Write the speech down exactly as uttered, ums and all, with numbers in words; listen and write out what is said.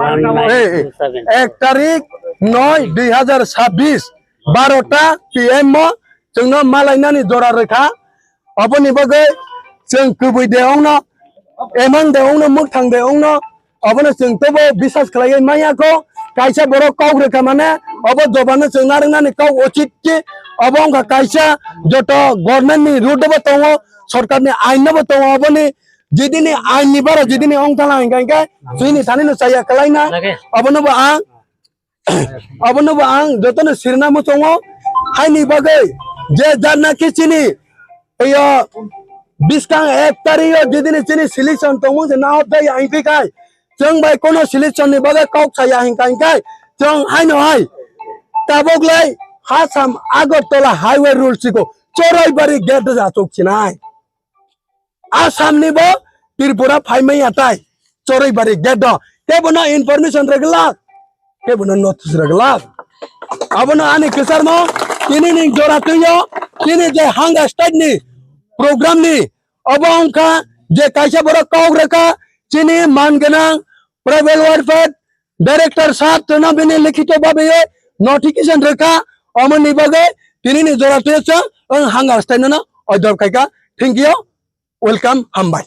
Eh, eh, ek tarik noi dui hazar sabbish, barota P M o chwngno malainani jora rwkha. Aboni bagwi chwng kubui de ongno, emang de ongno, mwkhang de ongno, abono chwng tobo bisas khlaiwi manya kho. Kaisa borok kok rwkha mane, abo jobano chwng narwknani kok uchit ki, abo wngkha kaisa joto government ni route bo tongo, sorkar ni ain no bo tongo, aboni jidini ain ni bara jidini ongthala hinkha hinkhe chini thani no chaya khlaina. Abono bo ang Abono bo ang jotono sirna muchungo, haini bagwi je jat naki chini, iyo, biskang ek tario jidini chini selection tongmung se nahop jai ang pikai, chwng bai kono selection ni bagwi kok saya hinkha hinkai, chwng haino hai, tabok lai Assam Agartala highway rule siko, Choraibari gate do achuk chinai. Assam ni bo Tripura phaimaya tai Choraibari gate do. Kebo no information reglak, kebo no notice reglak. Abono ani kisarmo tini ni jora tuyo, tini je hunger strike ni program ni obo wngkha je kaisa borok kok rwkha chini man gwnang tribal welfare director sir tino bini likhito babe notification rwkha, omoni bagwi tini ni jora tuyo chwng ang hunger strike no oidor khaika. Thank you. Welcome, hambai.